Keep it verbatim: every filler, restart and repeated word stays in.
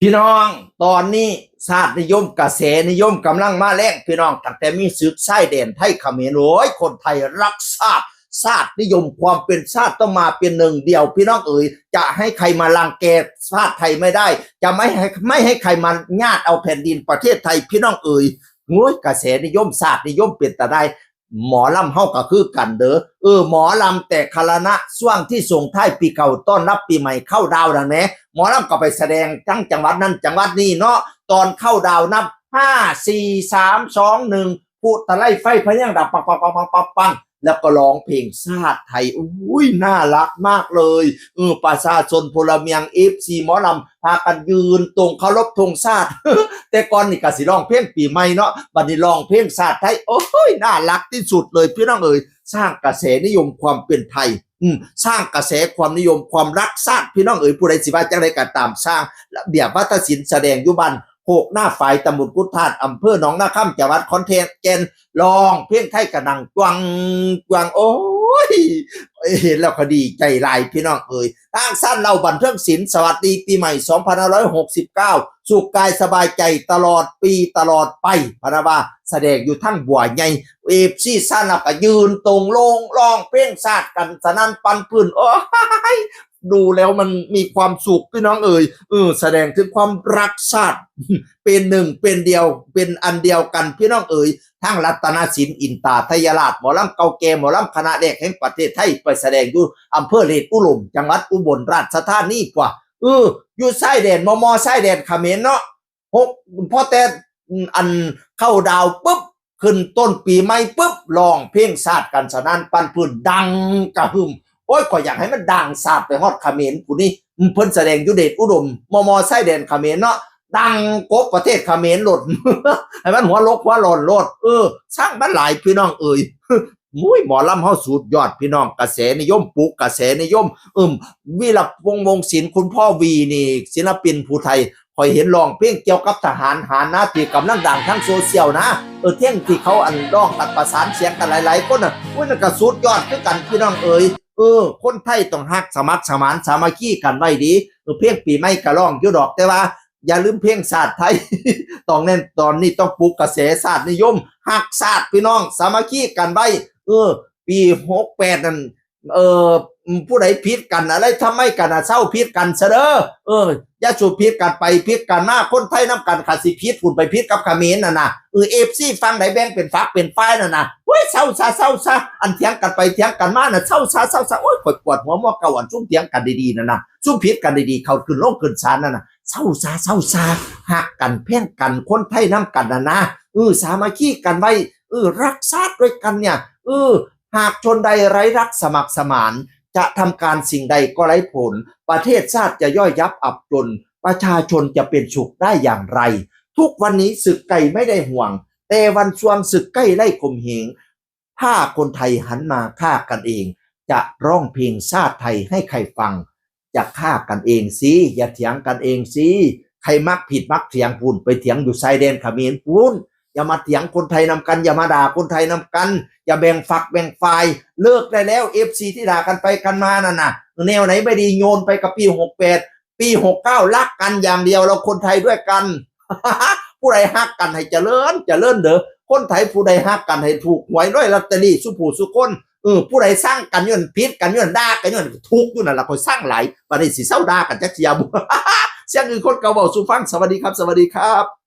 พี่น้อง ตอนนี้ชาตินิยมกระแสนิยมกำลังมาแรงพี่น้อง ตั้งแต่มีศึกชายแดนไทยเขมร โอ้ย คนไทยรักชาติ ชาตินิยมความเป็นชาติต้องมาเป็นหนึ่งเดียว พี่น้องเอ๋ย จะให้ใครมารังแกชาติไทยไม่ได้ จะไม่ให้ไม่ให้ใครมาญาติเอาแผ่นดินประเทศไทย พี่น้องเอ๋ย โอ้ย กระแสนิยมชาตินิยมเป็นตาได้ หมอลำเฮาก็คือกันเด้อ เออ หมอลำแต่คณะช่วงที่ส่งท้ายปีเก่าต้อนรับปีใหม่เข้าดาวน์นั่นแหม หมอลำก็ไปแสดงทั้งจังหวัดนั้นจังหวัดนี้เนาะ ตอนเข้าดาวน์นับ ห้า สี่ สาม สอง หนึ่ง พุทธไล่ไฟพะยังดับปังปังปังปังปังปัง แล้วก็ร้องเพลงชาติไทย อุ้ย น่ารักมากเลย เออ ประชาชนพลเมือง เอฟซี หมอลำ พากันยืนตรงเคารพธงชาติ แต่ก่อนนี่ก็สิร้องเพลงปีใหม่เนาะ บัดนี้ร้องเพลงชาติไทย โอ้ย น่ารักที่สุดเลยพี่น้องเอ๋ย สร้างกระแสนิยมความเป็นไทย อืม สร้างกระแสความนิยมความรักชาติ พี่น้องเอ๋ย ผู้ใดสิว่าจังใดก็ตาม สร้างระเบียบวัฒนศิลป์แสดงอยู่บ้านโคกหน้าฝาย ตำบลกุดธาตุ อำเภอหนองนาคำ จังหวัดขอนแก่น ร้องเพลงไทยกระดังจวังจวัง โอ้ย เห็นแล้วก็ดีใจหลายพี่น้องเอ๋ย ทางสั้นเล่าบันเทิงศิลป์ สวัสดีปีใหม่ สองพันห้าร้อยหกสิบเก้า สุขกายสบายใจตลอดปีตลอดไป พะนะว่าแสดงอยู่ทั้งบัวใหญ่ เอฟซี สั้นเล่าก็ยืนตรงโลงร้องเพลงชาติกันสนั่นปันปื้น โอ้ย ดูแล้วมันมีความสุขพี่น้องเอ๋ย เออ แสดงถึงความรักชาติ เป็นหนึ่งเป็นเดียว เป็นอันเดียวกันพี่น้องเอ๋ย ทั้งรัตนศิลป์ อินตาไทยราช หมอลำเก่าแก่ หมอลำคณะแรกแห่งประเทศไทย ไปแสดงอยู่อำเภอเดชอุดม จังหวัดอุบลราชธานีกว่า เออ อยู่ชายแดน มม ชายแดนเขมรเนาะ หก พอแต่ อืม อันเข้าดาวปุ๊บ ขึ้นต้นปีใหม่ปุ๊บ ร้องเพลงชาติกันสนั่นปันปื้นดังกระหึ่ม โอ้ย ข้อยอยากให้มันดังชาติไปฮอดเขมรพู้นนี่ อืม เพิ่นแสดงอยู่เดชอุดม มม ชายแดนเขมรเนาะ ดังกบประเทศเขมรโลด ให้มันหัวลกหัวร้อนโลด เออ ช่างมันหลายพี่น้องเอ๋ย มุ้ย หมอลำเฮาสุดยอดพี่น้อง กระแสนิยมปลุกกระแสนิยม เอิ่ม วีรพงษ์ วงศ์ศิลป์ คุณพ่อวีนี่ ศิลปินผู้ไทย ข้อยเห็นร้องเพลงเกี่ยวกับทหารหารนะ ที่กำลังดังทางโซเชียลนะ เออ เท่งที่เขาอันร้องกันประสานเสียงกันหลายๆคนน่ะ อุ้ย นั่นก็สุดยอดคือกันพี่น้องเอ๋ย เออ คนไทยต้องฮักสมัครสมานสามัคคีกันไว้ดี เออ เพลงปีใหม่ก็ร้องอยู่ดอก แต่ว่าอย่าลืมเพลงชาติไทย ต้องแน่น ตอนนี้ต้องปลุกกระแสชาตินิยม ฮักชาติพี่น้อง สามัคคีกันไว้ เออ ปีหกแปดนั่น เออ ผู้ใดผิดกันอะไรทำไมกันนะ เซาผิดกันซะเด้อ เออ อย่าสู่ผิดกันไปผิดกันมา คนไทยนำกัน คันสิผิดพู้นไปผิดกับเขมรน่ะนะ เออ เอฟซี ฝั่งใดแบ่งเป็นฝักเป็นฝ่ายน่ะนะ โอ้ย เซาซะ เซาซะ อันเถียงกันไปเถียงกันมาน่ะ เซาซะ เซาซะ โอ้ย ข้อยปวดหัวหม้อเก่า อันซุ่มเถียงกันดีๆน่ะนะ ซุ่มผิดกันดีๆ เข้าขึ้นโรงขึ้นศาลน่ะนะ เซาซะ เซาซะ ฮักกันแพงกัน คนไทยนำกันน่ะนะ เออ สามัคคีกันไว้ เออ รักชาติด้วยกันเนี่ย เออ หากชนใดไร้รักสมัครสมาน จะทำการสิ่งใดก็ไร้ผล ประเทศชาติจะย่อยยับอับจน ประชาชนจะเป็นสุขได้อย่างไร ทุกวันนี้ศึกไกลไม่ได้ห่วง แต่วันซวงศึกใกล้ไล่ข่มเหง ถ้าคนไทยหันมาฆ่ากันเอง จะร้องเพลงชาติไทยให้ใครฟัง จะฆ่ากันเองสิ อย่าเถียงกันเองสิ ใครมักผิดมักเถียงพู้น ไปเถียงอยู่ชายแดนเขมรพู้น อย่ามาเถียงคนไทยนำกัน อย่ามาด่าคนไทยนำกัน อย่าแบ่งฝักแบ่งฝ่าย เลิกได้แล้ว เอฟซี ที่ด่ากันไปกันมานั่นน่ะ แนวไหนไม่ดีโยนไปกับปีหกแปด ปีหกเก้า รักกันอย่างเดียว เราคนไทยด้วยกัน ผู้ใดฮักกันให้เจริญ เจริญเด้อ คนไทยผู้ใดฮักกันให้ถูกหวยรวยลอตเตอรี่สู่ผู้สู่คน เออ ผู้ใดซังกันอยู่นั่น ผิดกันอยู่นั่น ด่ากันอยู่นั่น ทุกข์อยู่นั่นล่ะ ข้อยซังหลาย บัดนี้สิเซาด่ากันจักเที่ยบ่ เสียงอื่นคนเก่าเว้าสู่ฟัง สวัสดีครับ สวัสดีครับ